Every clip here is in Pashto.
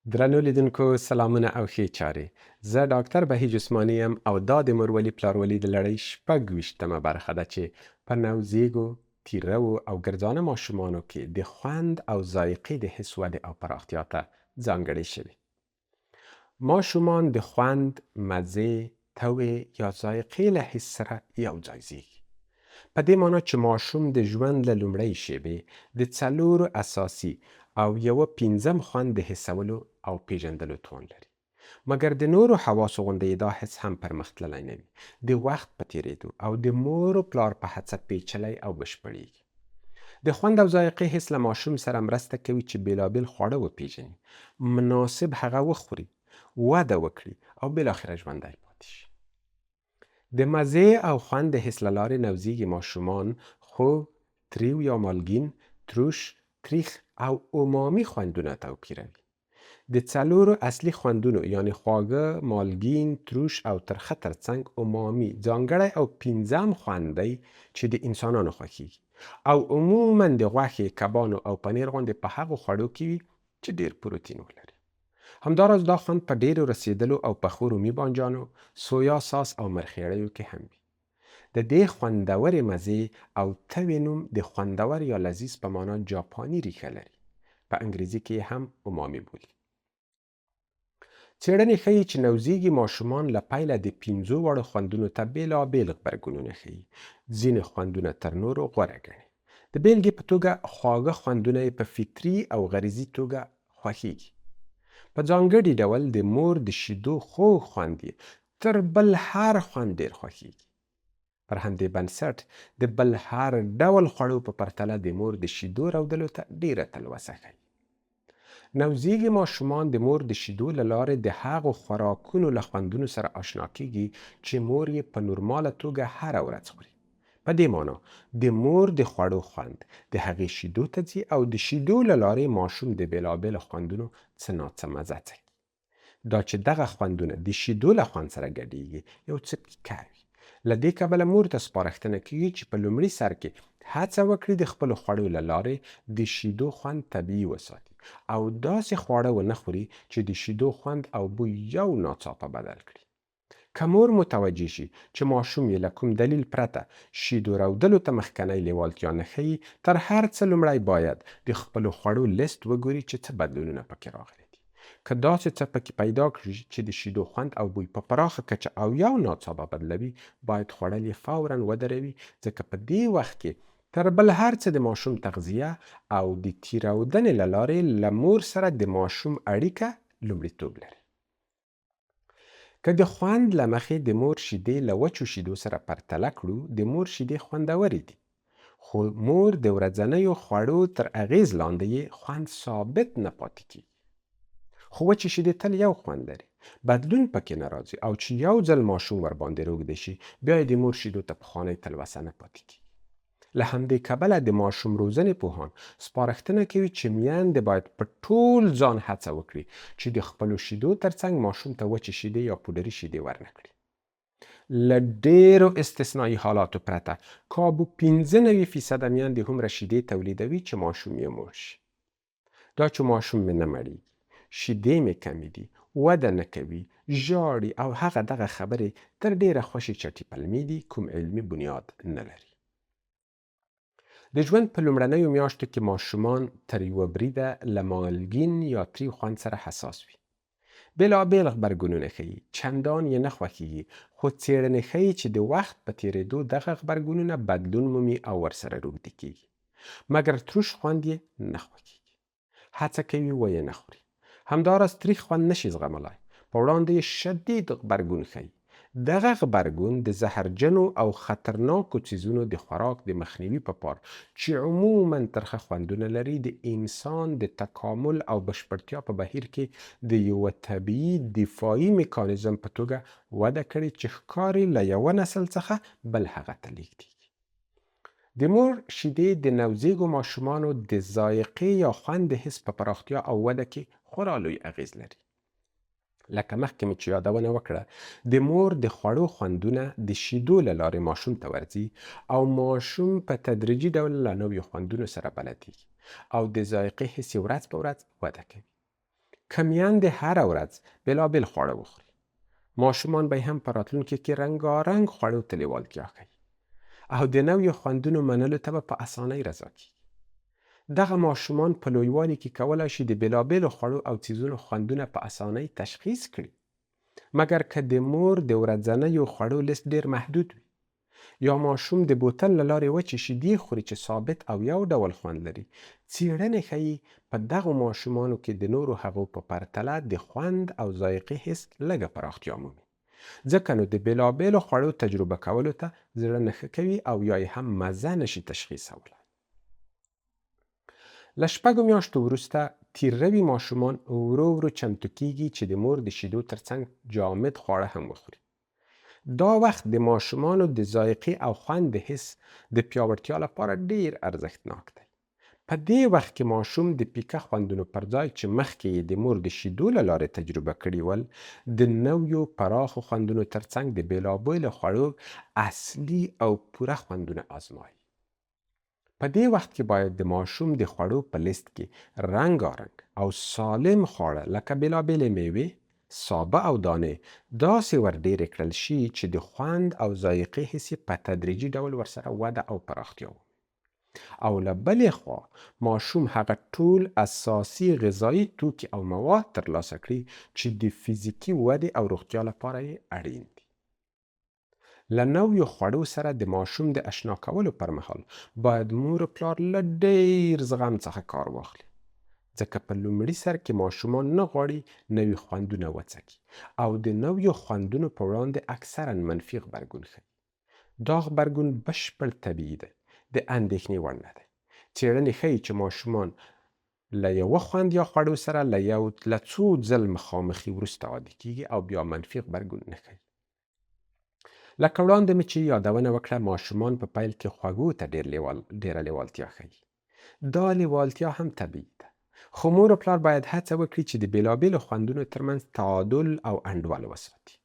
درنو لیدونکو سلامونه او ښې چارې. زه ډاکتر بهیج عثماني یم او دا د مورولي پلارولي د لړۍ 26مه برخه ده چې په نوزیږو، تیرو او ګرځانه ماشومانو کې د خوند او ذایقې د حس ودې او پراختیا ته ځانګړې شوې. ماشومان د خوند، مزې، توې یا ذایقې له حس سره یو ځای زیږي. په دې مانا چې ماشوم د ژوند له لومړۍ شېبې د څلورو اساسي او یوه پنځم خوند د حسولو او پېژندلو توان لري. مګر د نورو حواسو غوندې یې دا حس هم پرمختللی نه وي، د وخت په تېرېدو او د مور و پلار په هڅه پېچلی او بشپړېږي. د خوند او ذایقې حس له ماشوم سره مرسته کوي چې بېلابېل خواړه وپېژني، مناسب هغه وخوري، وده وکړي او بالاخره ژوندی پاتې شي. د مزې او خوند د حس له لارې نوزیږي ماشومان خوږ، تریو یا مالګین، تروش، تریخ او امامي خوندونه توپیروي. د څلورو اصلي خوندونو یعنې خواږه، مالګین، تروش او ترخه ترڅنګ امامي ځانګړی او پنځم خوند دی چې د انسانانو خوښیږي او عموما د غوښې، کبانو او پنیر غوندې په هغو خوړو کې وي چې ډېر پروتین ولري. همداراز دا خوند په ډېرو رسېدلو او پخو رومي بانجانو، سویا ساس او مرخېړیو کې هم وي. د دې خوندورې مزې او توې نوم د خوندور یا لذیذ په مانا جاپاني ریښه لري. په انګریزي کې یې هم امامي بولي. څېړنې ښيي چې نوزیږي ماشومان له پیله د پنځو واړو خوندونو ته بېلابېل غبرګونونه ښيي، ځینې خوندونه تر نورو غوره ګڼي. د بېلګې په توګه خواږه خوندونه یې په فطري او غریزي توګه خوښېږي. په ځانګړي ډول د مور د شیدو خوږ خوند یې تر بل هر خوند ډېر خوښېږي. پر همدې بنسټ د بل هر ډول خوړو په پرتله د مور د شیدو رودلو ته ډېره تلوسه ښيي. نوزیږي ماشومان د مور د شیدو له لارې د هغو خوراکونو له خوندونو سره آشنا کېږي چې مور یې په نورماله توګه هره ورځ خوري. په دې مانا د مور د خوړو خوند د هغې شیدو ته ځي او د شیدو له لارې ماشوم د بېلابېلو خوندونو څه ناڅه مزه څکي. دا چې دغه خوندونه د شیدو له خوند سره ګډېږي یو څه پیکه وي. له دې کبله مور ته سپارښتنه کېږي چې په لومړي سر کې هڅه وکړي د خپلو خوړو له لارې د شیدو خوند طبیعي وساتي او داسې خواړه ونه خوري چې د شیدو خوند او بوی یو ناڅاپه بدل کړي. که مور متوجه شي چې ماشوم یې له کوم دلیل پرته شیدو رودلو ته مخکنۍ لیوالتیا نه ښيي، تر هر څه لومړی باید د خپلو خوړو لست وګوري چې څه بدلونونه پکې راغلي دي. که داسې څه پکې پیدا کړي چې د شیدو خوند او بوی په پراخه کچه او یو ناڅاپه بدلوي، باید خوړل یې فوراً ودروي، ځکه په دې وخت کې تر بل هر څه د ماشوم تغذیه او د تي رودنې له لارې له مور سره د ماشوم اړیکه لومړیتوب لري. که د خوند له مخې د مور شیدې له وچو شیدو سره پرتله کړو، د مور شیدې خوندورې دي، خو مور د ورځنیو خوړو تر اغېز لاندې یې خوند ثابت نه پاتې کېږي. خو وچې شیدې تل یو خوند لري، بدلون پکې نه راځي او چې یو ځل ماشوم ورباندې روږدی شي، بیا یې د مور شیدو ته پخوانۍ تلوسه نه پاتې کېږي. له همدې کبله د ماشوم روزنې پوهان سپارښتنه کوي چې میندې باید په ټول ځان هڅه وکړي چې د خپلو شیدو ترڅنګ ماشوم ته وچې شیدې یا پوډري شیدې ورنه کړي. له ډېرو استثنایي حالاتو پرته کابو 95 فیصده میندې هومره شیدې تولیدوي چې ماشوم یې موړ شي. دا چې ماشوم مې نه مړېږي، شیدې مې کمې دي، وده نه کوي، ژاړي او هغه دغه خبرې تر ډېره خوشې چټي پلمې دي، کوم علمي بنیاد نه لري. د ژوند په لومړنیو میاشتو کې ماشومان تر یوه بریده له مالګین یا تریو خوند سره حساس وي. بېلابېل غبرګونونه ښيي، چندان یې نه خوښېږي، خو څېړنې ښيي چې د وخت په تېرېدو دغه غبرګونونه بدلون مومي او ورسره روږدي کېږي. مګر تروش خوند یې نه خوښېږي. هڅه کوي ویې نه خوري. همداراز تریخ خوند نه شي زغملای، په وړاندې یې شدید غبرګون ښيي. دغه غبرګون د زهرجنو او خطرناکو څیزونو د خوراک د مخنیوي په پار چې عموماً ترخه خوندونه لري، د انسان د تکامل او بشپړتیا په بهیر کې د یوه طبیعي دفاعي میکانیزم په توګه وده کړې چې ښکاري له یوه نسل څخه بل هغه ته لېږدېږي. د مور شیدې د نوزیږو ماشومانو د ذایقې یا خوند د حس په پراختیا او وده کې خورا لوی اغېز لري. لکه مخکې مې چې یادونه وکړه، د مور د خوړو خوندونه د شیدو له لارې ماشوم ته ورځي او ماشوم په تدریجي ډول له نویو خوندونو سره بلدېږي او د ذایقې حس یې ورځ په ورځ وده کوي. که میندې هره ورځ بېلابېل خواړه وخوري، ماشومان به یې هم په راتلونکي کې رنګارنګ خوړو ته لیوالتیا ښيي او د نویو خوندونو منلو ته به په اسانۍ رضا کیږي. دغه ماشومان په لویوالي کې کولای شي د بېلابېلو خوړو او څیزونو خوندونه په اسانۍ تشخیص کړي. مګر که د مور د ورځنیو خوړو لیست ډېر محدود وي یا ماشوم د بوتل له لارې وچې شیدې خوري چې ثابت او یو ډول خوند لري، څېړنې ښيي په دغو ماشومانو کې د نورو هغو په پرتله د خوند او ذایقې حس لږه پراختیا مومي. ځکه نو د بېلابېلو خوړو تجربه کولو ته زړه نه ښه کوي او یا یې هم مزه نه شي تشخیصولای. له شپږو میاشتو وروسته تیر روي ماشومان ورو ورو چمتو کیږي چې د مور د شیدو ترڅنګ جامد خواړه هم وخوري. دا وخت د ماشومانو د ذایقې او خوند د حس د پیاوړتیا لپاره ډیر ارزښتناک دی. په دې وخت کې ماشوم د پیکه خوندونو پر ځای چې مخکې یې د مور د شیدو له لارې تجربه کړي ول، د نویو پراخو خوندونو ترڅنګ د بېلابېلو خوړو اصلي او پوره خوندونه ازمایي. په دې وخت کې باید د ماشوم د خوړو په لیست کې رنګارنګ او سالم خواړه لکه بېلابېلې مېوې، سابه او دانې داسې ور ډېرې کړل شي چې د خوند او ذایقې حس یې په تدریجي ډول ورسره وده او پراختیا ومومي. او له بلې خوا ماشوم هغه ټول اساسي غذایي توکي او مواد ترلاسه کړي چې د فزیکي ودې او روغتیا لپاره یې اړین دي. له نویو خوړو سره د ماشوم د اشنا کولو پر مهال باید مور و پلار له ډېر زغم څخه کار واخلي، ځکه په لومړي سر کې ماشومان نه غواړي نوي خوندونه وڅکي او د نویو خوندونو په وړاندې اکثراً منفي غبرګون ښيي. دا غبرګون بشپړ طبیعي دی، د اندېښنې وړ نه دی. څېړنې ښيي چې ماشومان له یوه خوند یا خوړو سره له یو له څو ځل مخامخي وروسته عادي کېږي او بیا منفي غبرګون نه ښيي. لکه وړاندې مې چې یادونه وکړه، ماشومان په پیل کې خوږو ته ډېر لیوال ډېره لیوالتیا ښيي. دا لیوالتیا هم طبیعي ده، خو مور او پلار باید هڅه وکړي چې د بېلابېلو خوندونو ترمنځ تعادل او انډول وساتي.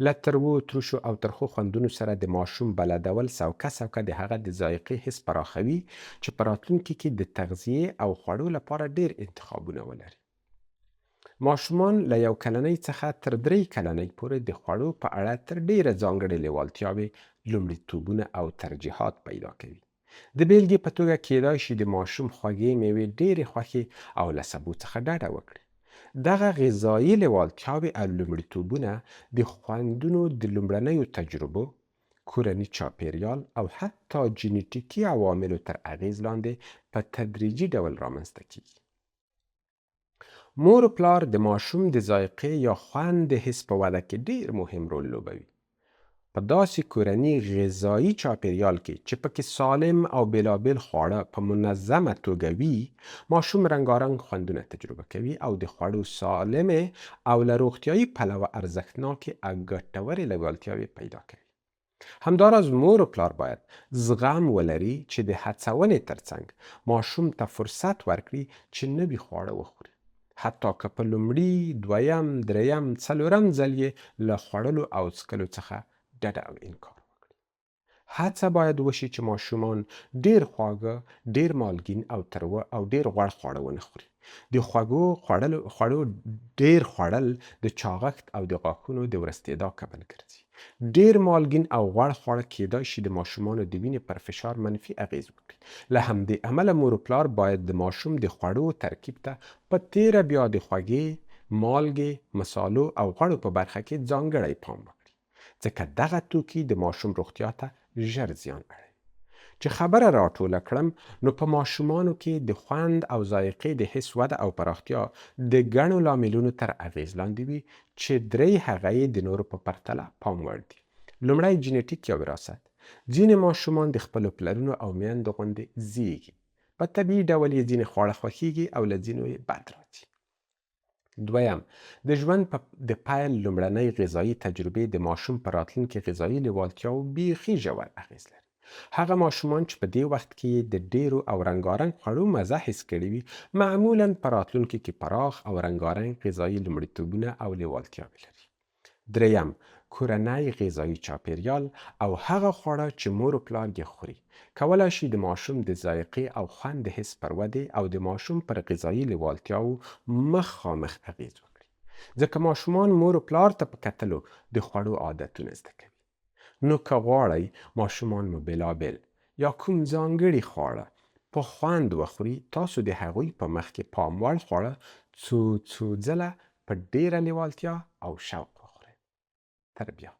له تروو، ترشو او ترخو خوندونو سره د ماشوم بلدول سوکه سوکه د هغه د ذایقې حس پراخوي چې په راتلونکي کې د تغذیې او خوړو لپاره ډېر انتخابونه ولري. ماشومان له یو کلنۍ څخه تر درې کلنۍ پورې د خوړو په اړه تر ډېره ځانګړې لېوالتیاوې، لومړیتوبونه او ترجیحات پیدا کوي. د بېلګې په توګه کېدای شي د ماشوم خوږې مېوې ډېرې خوښې او له سبو څخه ډډه وکړي. دغه غذایي لېوالتیاوې او لومړیتوبونه د خوندونو د لومړنیو تجربو، کورني چاپېریال او حتی جینیټیکي عواملو تر اغېز لاندې په تدریجي ډول رامنځته کېږي. مور و پلار د ماشوم د ذایقې یا خوند د حس په وده کې ډېر مهم رول لوبوي. په داسې کورني غذایي چاپېریال کې چې پکې سالم او بېلابېل خواړه په منظمه توګه وي، ماشوم رنګارنګ خوندونه تجربه کوي او د خوړو سالمې او له روغتیایي پلوه ارزښتناکې او ګټورې لېوالتیاوې پیدا کوي. همداراز مور و پلار باید زغم ولري چې د هڅونې ترڅنګ ماشوم ته فرصت ورکړي چې نوي خواړه وخوري، حتی که په لومړي، دویم، دریم، څلورم ځل یې له خوړلو او څکلو څخه ډډه او انکار وکړي. هڅه باید وشي چې ماشومان ډېر خواږه، ډېر مالګین او تروه او ډېر غوړ خواړه ونه خوري. د خوږو خوړلو خوړو ډېر خوړل د چاغښت او د غاښونو د ورستېدا کبل ګرځي. ډېر مالګین او غوړ خواړه کېدای شي د ماشومانو د وینې پر فشار منفي اغېز وکړي. له همدې امله مور و پلار باید د ماشوم د خوړو ترکیب ته په تېره بیا د خوږې، مالګې، مسالو او غوړو په برخه کې ځانګړی پام وکړي. ځکه دغه توکي د ماشوم روغتیا ته ژر زیان اړوي. چې خبره راټوله کړم نو په ماشومانو کې د خوند او ذایقې د حس وده او پراختیا د ګڼو لاملونو تر اغېز لاندې وي چې درې هغه یې د نورو په پرتله پام وړ دي. لومړی جینیټیک یا وراثت، ځینې ماشومان د خپلو پلرونو او میندو غوندې زیږي، په طبیعي ډول یې ځینې خواړه خوښیږي او له ځینو یې بد راځي. دویم، د ژوند په د پیل لومړنۍ غذایي تجربې د ماشوم په راتلونکي غذایي لیوالتیاوو بیخي ژور اغېز لري. هغه ماشومان چې په دې وخت کې یې د ډېرو او رنګارنګ خوړو مزه حس کړې وي، معمولاً په راتلونکي کې پراخ او رنګارنګ غذایي لومړیتوبونه او لیوالتیاوې لري. درېیم، کورنی غذايي چاپېریال او هغه خواړه چې مور و پلار یې خوري، کولای شي د ماشوم د ذایقې او خوند د حس پر ودې او د ماشوم پر غذايي لېوالتیاوو مخامخ اغېز وکړي. ځکه ماشومان مور و پلار ته په کتلو د خوړو عادتونه زده کوي. نو که غواړئ ماشومان مو بېلابېل یا کوم ځانګړي خواړه په خوند وخوري، تاسو د هغوی په مخ کې پام وړ خواړه څو څو ځله په ډېره لېوالتیا او شوق وخورئ. تر بیا.